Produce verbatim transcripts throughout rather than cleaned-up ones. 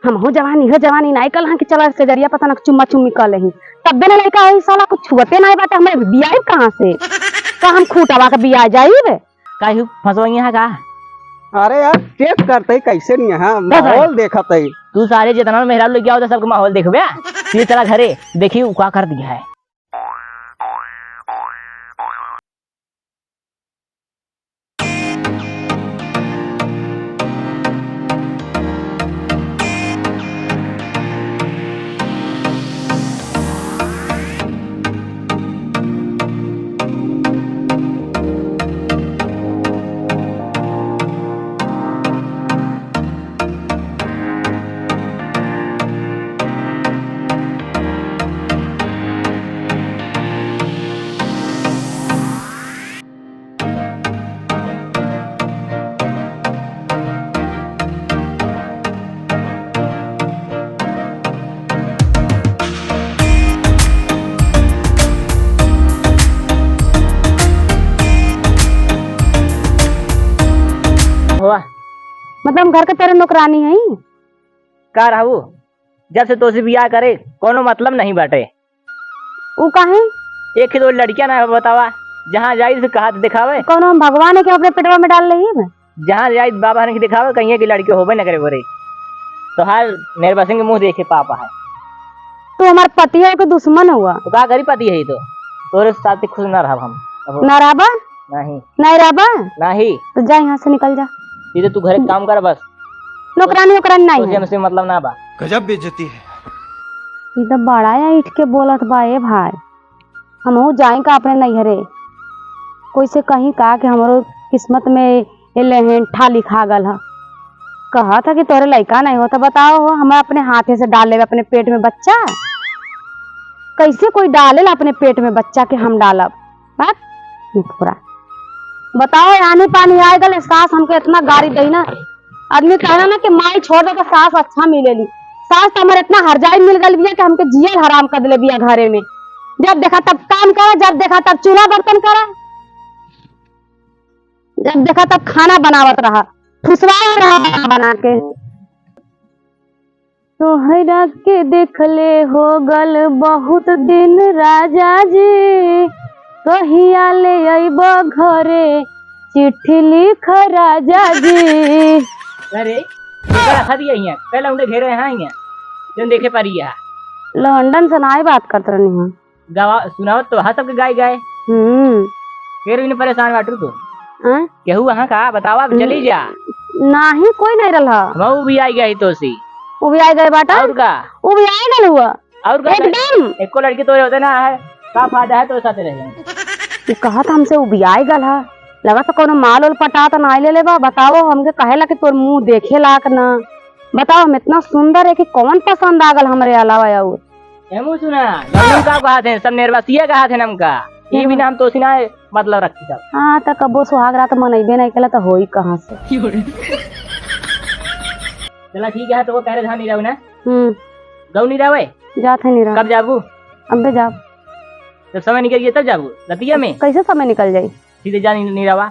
हमहू जवानी हो, जवानी नाई कल हाँ कि चला सेजरिया पता ना चुम्मा चुम्मी कर लेही। तब्बे ना लइका होई, साला कुछ छुअते नाई बाटे, हमरे बियाई कहाँ से? का हम खूंटवा के बिया जाइब? काहे फंसवइया है का? अरे यार, चेक करते ही कैसे नहीं है, बस माहौल देखत है। तू सारे जितना मेहरारू लइके आवत है, सबके माहौल देखबे। ये चला घरे, देखी उ का कर दिया है। वाह। मतलब हम घर के तोरे नौकरानी हई? का रहू, जब से तोसे बियाह करे, कोनो मतलब नहीं बाटे। उ काहे? एक ही तो लड़किया ना बतावा, जहाँ जाई से कहा तो दिखावे। कौनो हम भगवान है कि अपने पेटवा में डाल लेही में? जहाँ जाई बाबा ने दिखावे, कहिए कि लड़के होबे न करे बोरे। तोहार निर्वासिन के मुँह देखे पापा है। तू हमार पति है कि दुश्मन हुआ? तो का करी, पति है ही तो। तोरे साथ खुश ना रहब हम। अब ना रहबा? नहीं। नहीं रहबा? नहीं। तो जा यहाँ से निकल जा। सीधे तू घरे काम कर बस। नौकरानी ओकरानी नहीं तोसे है। हमसे मतलब ना बा। गजब बेइज्जती है। ई तो बड़ा या ईठ के बोलत बा ए भाई। हमहू जाई का अपने नैहरे? कोई से कहीं का कि हमरो किस्मत में ये लेहेंठा लिखा गल ह। कहत ह कि तोरे लइका नहीं हो तो बताओ हो, हम अपने हाथे से डाल लेबे अपने पेट में बच्चा। कैसे कोई डालेला अपने पेट में बच्चा के हम डालब? बात निठुरा। बताओ, आनी पानी आए गल, सास हमके इतना गारी दई ना, आदमी कहला ना कि माई छोड़ दे तो सास अच्छा मिलेली। सास तो हमारे इतना हरजाई मिल गल बिया कि हमके जियल हराम कर देले बिया घरे में। जब देखा तब काम करे, जब देखा तब चूल्हा बर्तन करे, जब देखा तब खाना बनावत रहा, फुसवा रहा बना बना के। तोहरा के देखले हो गल बहुत दिन राजा जी, कहिया ले अइबो घरे चिट्ठी लिख राजा जी। अरे, केकरा खा दिया हियाँ? पहले उन्हें घेरे हैं हियाँ, जौन देखे पारी है। लंदन से नाई बात करत रहनी है। गवा, सुनावत तो हा सबके गाय गाय। हम्म। फिर भी परेशान बाटू तू। हाँ? केहू वहाँ का बतावा, अब चली जा। नाही, कोई नहीं रहल हा। हम उ भी आई गई तो सी। उ भी आई गए बाटा। और का? उ भी आई गल हुआ। और का? एकदम। एको लड़की तो होते ना है, का फायदा है तो साथ रहे। ये कहत हमसे उ भी आई गल हा। लगा तो कोनो माल ओल पटा तो ना ले लेबा। बताओ हमके कहेला कि तोर मुंह देखे लायक ना। बताओ हम इतना सुंदर है कि कौन पसंद आ गल हमरे अलावा और। ए मुँह सुना, लंदन का कहा थे, सब निर्वासिया कहा थे हमका। ये भी नाम तो सी ना है, मतलब रखी सब। हाँ, तो कबो सुहाग रात मनइबे नहीं कला तो होई कहाँ से? चला ठीक है, तो वो कह रहे धान निरावे ना? हम्म। गऊ निरावे? जात है निरावे। कब जाबू? अबे जाब। जब समय निकल गया तब जाबू? रतिया में? कैसे समय निकल जाई? सीधे जा नि-, निरावा।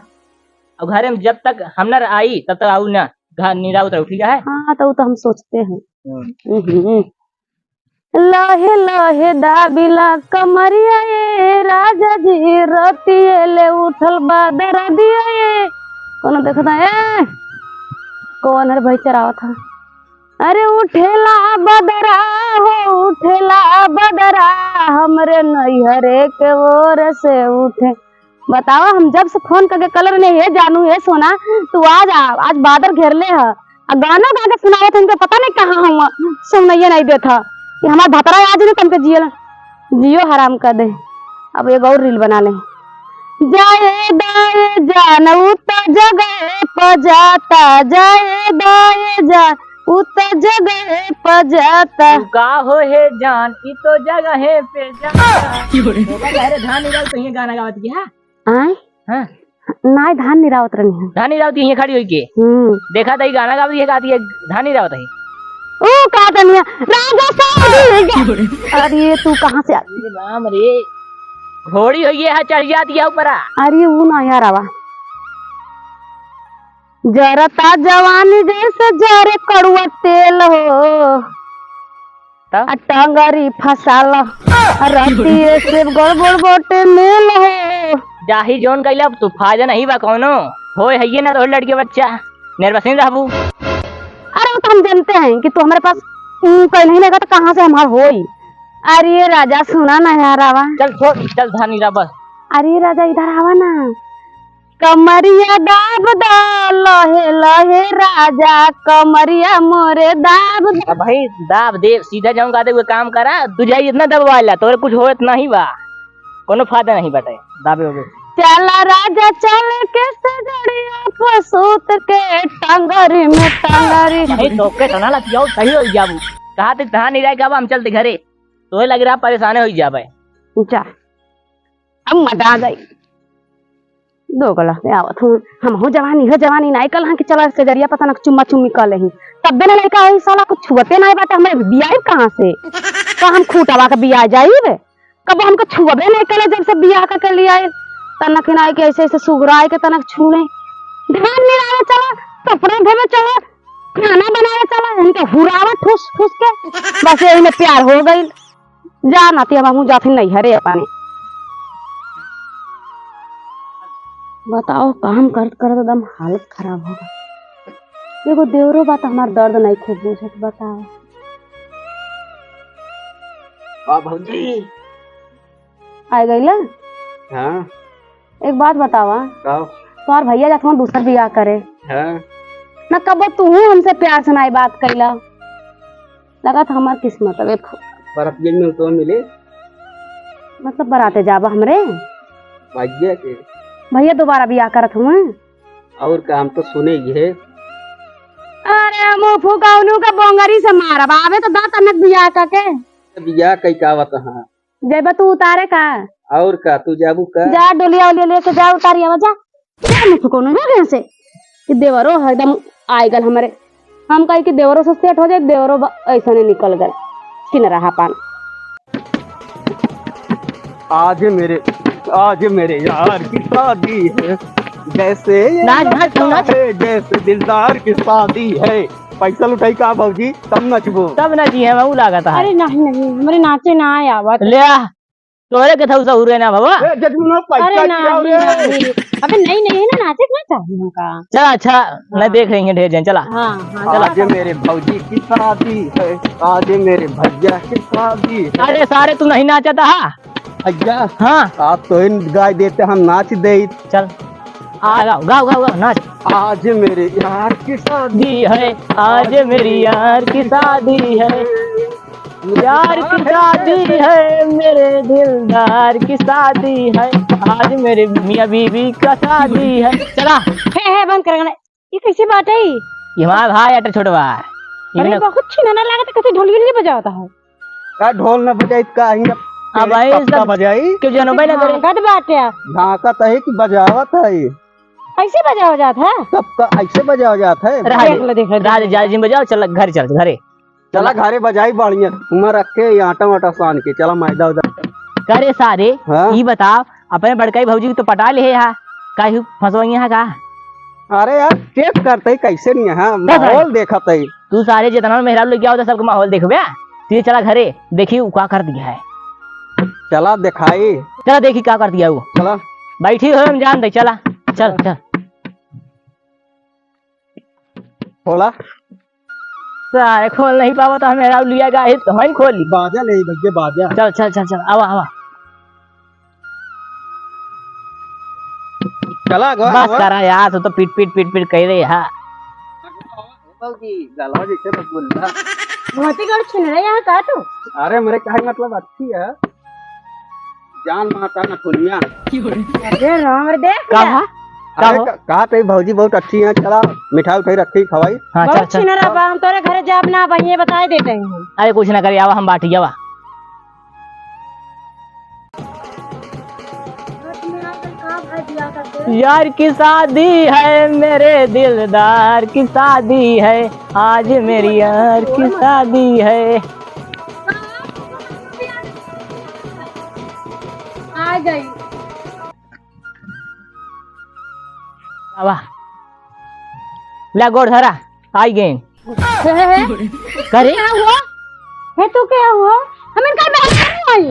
अब घरे में जब तक हम ना आई, तब तक आऊ ना। घर निराव उतर उठी है। हाँ, तो वो तो हम सोचते हैं। हम्म। हम्म। लहे लहे दाबिला कमरिया ए राजा जी, रतिये ले उठल बा दरदिया ए। कोनो देखता है? कौन हर भाई चरावत है? अरे उठेला बदरा हो, उठेला बदरा, हमरे नैहरे के ओर से उठे। बतावा, हम जब से फोन करके कलर ने, "हे जानू, हे सोना, तू आ जा, आज बादर घेर ले ह।" आ गाना गा के सुनावत, उनके पता नहीं कहाँ हुआ, सुनइये नहीं देत ह। ये हमार भतरा आज ने तुमके जियल, जियो हराम कर दे। अब एक और रील बना ले। जाए दाए जान, उ त जगह प जाता, जाए दाए जान, उ त जगह प जाता। तू का हो हे जान, ई तो जगह पे जाता। तो का कह रहे धान निराव तो ये गाना गावत की, हाँ? आय? हाँ। नाय, धान निरावत रहनी है। धान निरावत यहीं खड़ी होई के? हम्म। देखा त ई गाना गावत है, गाती है, धान निरावत है। ओ, का तनिया, राजा साहब। अरे, तू कहाँ से आ? अरे राम रे, घोड़ी होई है, चढ़ जाती है ऊपरा। अरे, वो ना यार, आवा। जरता जवानी जैसे जरे कड़ुआ तेल हो। तब? आ टंगरी फसाल, आ रतिये से गड़बड़ बाटे मेल हो। जाही जौन कइला, अब तू फायदा नहीं बा कौनो। होए हइये ना तो लड़के बच्चा, निर्वसिन रहबू। अरे वो तो हम जानते हैं कि तू हमारे पास, ऊं, कहीं नहीं रहेगा तो कहाँ से हमार होई? अरे राजा सुना ना यार, आवा। चल छोड़, चल धानी रह बस। अरे राजा इधर आवा ना। कमरिया दाब दा, लहे लहे राजा, कमरिया मोरे दाब दा। अब भाई दाब दे, सीधा जाऊं, कहते हुए काम करा, तू जाई इतना दबवा ला, तोरे कुछ होत नहीं बा, कोनो फायदा नहीं बाटे, दाबे होबे। चला राजा चल के सजड़िया पर सूत के टंगरी में टंगरी। भाई तोके तना लतियाओ, सही हो जाबू। कहा ते तहाँ नहीं रह के अब हम चलते घरे, तोहे लग रहा परेशान हो जाबे। जा। अब मजा आ जाई। दोगला से आवत हूँ। हमहू जवानी हो, जवानी नाई कल हाँ कि चला सजरिया पता न चुम्मा चुम्मी कर लेही। तब्बे न लइका होई साला कुछ छुअते नाई बाटे, हमरे बियाह कहाँ से? का हम खूंटवा के बियाह जाइब? कब हमको छुअबे नाई कले जब से बियाह का के लिए आए। तनक नाई के ऐसे ऐसे सुगराए के तनक छू ले। धान निरावे चला, कपड़ा धोवे चला, खाना बनावे चला, इनके हुरावा ठूस ठूस के। बस यही में प्यार हो गई। जा नाती, अब हमहूँ जात हई नैहरे अपने। बताओ, काम करत करत एकदम हालत खराब हो गई। एगो देवरो बा त हमार दर्द नहीं खूब बुझत, बताओ। आ भौजी। आ गइला? हाँ। एक बात बतावा। का? तोहार भैया जात हुआ दूसर बियाह करे। हाँ। न कबो तू हमसे प्यार से नाई बात कैला। लगत हमार किस्मत अब एक बरातिया में तो मिले। मतलब बराते जाबा हमरे? भैया के? भैया दोबारा बियाह करत हुए। और का, हम तो सुने ही है। अरे मुंह फुकौनू का बोंगरी से मारब। आवे तो दा तनक बियाह का के। बियाह कई का आवत हाँ। जइबा तू उतारे का? और का, तू जाबू का? जा डोलिया ओलिया लेके जा, उतारी आवा जा। जा मुंह फुकौनू, जा यहाँ से। कि देवरो है एकदम आइ गल हमरे। हम कही कि देवरो से सेट हो जाए, देवरो ब-, ऐसने निकल गल। किन रहा पान। आज मेरे, आज मेरे यार की शादी है, जैसे ये नाच, नाच, लगता नाच। है, जैसे दिलदार की शादी है। पैसा लुटाई का भौजी, तब नचबो। तब नचिहे, ऊ लागत है। अरे नहीं, नहीं, हमरे नाचे ना आवत। ले आ, तोरे के थऊ सहूरे ना बाबा। ए, जजमुना पैसा अरे गिराओ नहीं, रे। नहीं। अबे नहीं, नहीं है ना, नाचे के ना चाहिए हमका। चल अच्छा, नहीं हाँ। देख रही है ढेर जन, चला। हाँ, हाँ, चला। आज मेरे भौजी की शादी है, आज मेरे भैया की शादी है। अरे सारे तू नहीं नाचता हा? भैया, हाँ। आप तो इन गाय देते, हम नाच दे। चल। आ, गाओ, गाओ, गाओ, गाओ, नाच। आज मेरे यार की शादी दी है, आज मेरी यार की शादी है। यार की शादी है, मेरे दिलदार की शादी है। आज मेरे मियाँ बीवी का शादी है। चला। हे, हे, बंद कर गाना। ये कैसे बात है? ये हमारा भाई अटे छोटवा। अरे, इन्हें बहुत छिनाना लागत है, कैसे ढोल गिल्ली बजावता है? का ढोल न बजाई, का हियाँ अब भाई तबका सब बजाई? क्यों जानो भाई ना करे? झांकत बाटे। झांकत है कि बजावत है? ऐसे बजावा जात है? तब का ऐसे बजावा जात है? रहा देख दे। लो, देख लो, रहा देख दे, लो। जा, जिम बजाओ, चल घर चल, घरे। चला घरे बजाई बढ़िया, उमा रख के आटा वाटा सान के, चला मैदा उदा। करे सारे, हाँ? ई बताओ, अपने बड़काई भौजी के तो पटा ले हा, काहे फंसवाई हा का? अरे यार, चेक करते ही कैसे नहीं है, हाँ, माहौल देखत है। तू सारे जितना मेहरारू लेके आओ तो सबके माहौल देखबे। तू ये चला घरे, देखी उ का कर दिया है। चला दिखाई। चला देखी का कर दिया वो। चला। बैठी हो हम जान दे, चला। चल, चल। खोला। सारे खोल नहीं पावा तो हम मेहरारू लिया गा, तो हम खोली। बाजा ले भैया, बाजा। चल, चल, चल, चल, आवा, आवा। चला गो, बस आवा। करा यार, तू तो पीट, पीट, पीट, पीट कह रहे हा। भौजी, गलवा जैसे रसगुल्ला। बहुत ही गड़ छिन रहे यहाँ का तू? अरे, मेरे कहे मतलब अच्छी है। जान माता न दुनिया। अरे राम रे, देख का लिया। हा? का अरे, हो? का, कहा ते भौजी बहुत अच्छी है, चला मिठाई उठाई रखी, खवाई। हाँ, बहुत चल, चल। छिन रहा बा, हम तोरे घरे जाब ना, अब ये बताए देते हैं। अरे, कुछ ना करे, आवा, हम बाटी जावा। यार की शादी है, मेरे दिलदार की शादी है, आज मेरी यार की शादी है। आ गई। वाह, ले गोड़ धरा, आई गए। हे, हे, हे। करे? का हुआ? हे, तू के हो? हम इनका मेहरारू हई।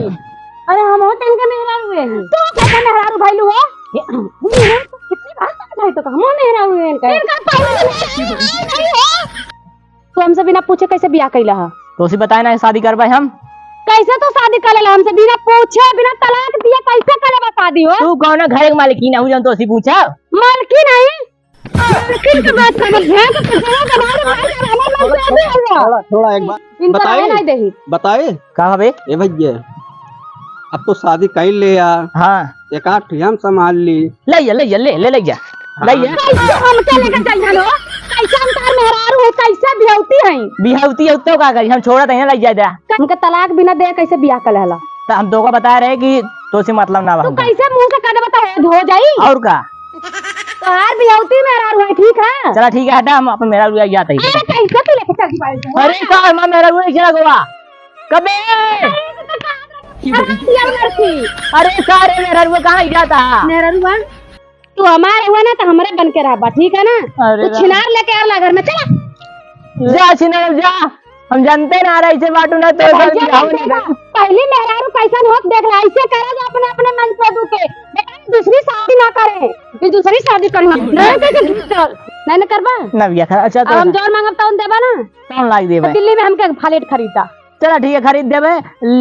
अरे, हम हो त इनका मेहरारू हई। तू कैसे मेहरारू भइलू हो? ये, हम मेहरारू तो कितनी बार समझाई तो, हम मेहरारू हई इनका। इनका पहले मेहरारू नहीं हो। तू हमसे बिना पूछे कैसे बियाह कइला ह? तोसे बताए ना शादी करबे हम। कैसे तू शादी कर लेला हमसे बिना पूछे, बिना तलाक दिए कैसे करे बा शादी हो? तू कौन घरे के मालकिन हऊ जौन तोसे पूछा? मालकिन नहीं। मालकिन के बात करत है, तो कुछ और के बारे में हमारे मन से अभी हुआ। थोड़ा, थोड़ा एक बात इनका बताई? रहे नहीं देही। बताई? का हवे? ए भैया, अब तो शादी कर ले यार। हाँ। एक आध ठे हम संभाल ली। ले जा, ले जा, ले, ले, ले जा। ले जा। कैसे हमके लेके चल जानो? कैसे हम तार मेहरारू है, कैसे बिहौती हैं? बिहौती है तो का करी? हम छोड़त हैं, ले जा दे। हमके तलाक बिना दे कैसे बियाह कर लेला? तो हम तोका बता रहे कि तोसे मतलब ना बा तू हमका। कैसे मुंह से कह दे बताओ, हो जाई? और का? तोहार बिहौती मेहरारू है, ठीक है? चला ठीक है, हटा, हम अपन मेहरारू जात ही। अरे कैसे तू लेके चल दी बाइक? अरे का हमार मेहरारू है, चला गोवा। कबे? अरे, तो कहाँ अरे, यार लड़की। अरे, का रे, मेहररुआ कहाँ जाता? मेहररुआ, तू हमार हुआ ना, तो हमरे बन के रहबा, ठीक है ना? अरे तू राम। छिनार लेके आ ला घर में, चला। जा छिनार जा, हम जानते ना रहे, ऐसे बाटू ना तो भैया, घर की हवा नहीं। पहली मेहरारू कैसन होत देख ला, ऐसे करे जो अपने, अपने मन को दुखे। बेटा, दूसरी शादी ना करे, ये दूसरी शादी करूँगा। नहीं, नहीं, नहीं, नहीं, नहीं करबा? ना भैया, खा-, अच्छा, अब तो हम जोर मांगब, तौन देबा ना? तौन लाग देबे। तो दिल्ली में हमके फ्लैट खरीदा। चला ठीक है, खरीद देबे,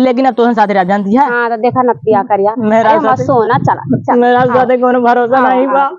लेकिन अब तोहन साथे रह जानती है। हाँ, तो देखा नतिया करिया। मेरा अरे, हमार साथे, सोना, चला, चला। मेरा हाँ। साथे कोनो भरोसा हाँ, नहीं हाँ। बा।